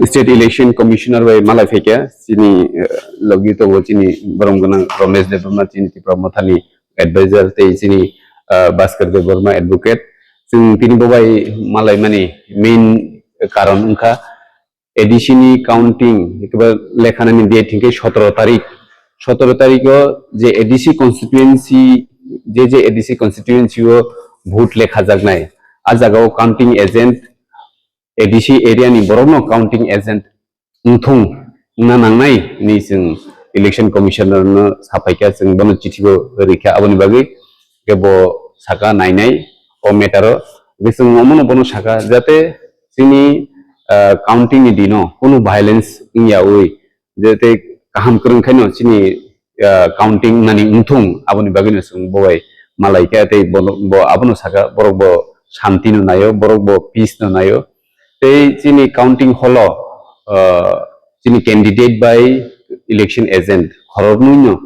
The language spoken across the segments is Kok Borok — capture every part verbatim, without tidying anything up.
State Election Commissioner bai malai phaikha chini, eh, logi tongo chini borom gwnang Ramesh Debbarma, chini Tipra Mothani advisor, tei chini, eh, Bhaskar Debbarma advocate. Chwng tini bo bai malai mani main karon wngkha A D C ni counting, ekheba lekha nani date hinkhe sotoro tarik. Sotoro tarikh o je A D C constituency, je je A D C constituency o vote lekha jaknai, a jaga o counting agent, A D C area ni borok no counting agent wngthung wngna nangnai hinwi chwng Election Commissioner no saphaikha, chwng bono chithi bo rikha aboni bagwi, khe bo saka nainai o matter o. Hwnkhe chwng omono bono saka jate chini, ah, counting ni dino kunu violence wngyawi, jate kaham kwrwng khaino chini, ah, counting nani wngthung, aboni bagwino chwng bo bai malai kha, tei bono, bo abono saka, borok bo shanti no naio, borok bo peace no naio. Tei chini counting hall o, ah, chini candidate bai election agent khoroknwi no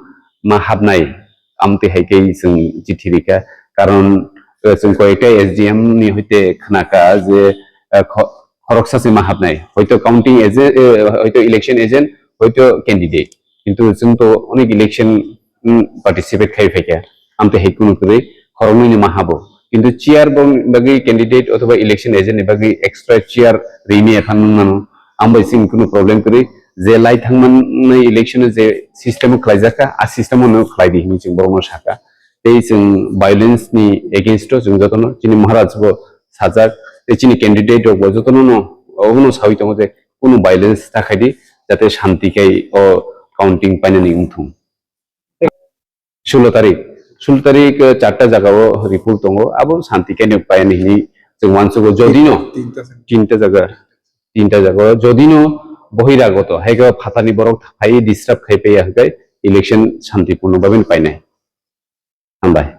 ma habnai, amtwi hai khe chwng chithi rikha. Karon, eh, chwng koyekta S D M ni hoite khnakha je, eh, kho-, khoroksa se ma habnai, hoito counting agent, eh, hoito election agent, hoito candidate, kintu chwng to onek election, mm, participate khai phaikha, amtwi hai kunu kwrwi khoroknwi ni ma habo, kintu chair bo bagwi candidate othoba election agent ni bagwi extra chair rini aphan nung mano, ambai chwng kunu problem kwrwi, je lai thangmani election o je system o khlaijak kha, a system o no khlai di hinwi chwng borokno sakha. Tei chwng violence ni against o chwng jotono chini Maharaj bo sajak, tei chini candidate rok bo jotono no obono sawi tongo je kunu violence ta khai di, jate shanti khai o counting painani wngthung. Sulo tarik, sulo tarik, eh, charta jaga o report tongo, abo shanti khai no painani hinwi chwng uansugo, jodi no tinta, tinta jaga, tinta jaga o jodi no bohiragoto, hai khe phatani borok phai disturb khai paiya hwnkhe election shantipurno bhabe painai. Hambai.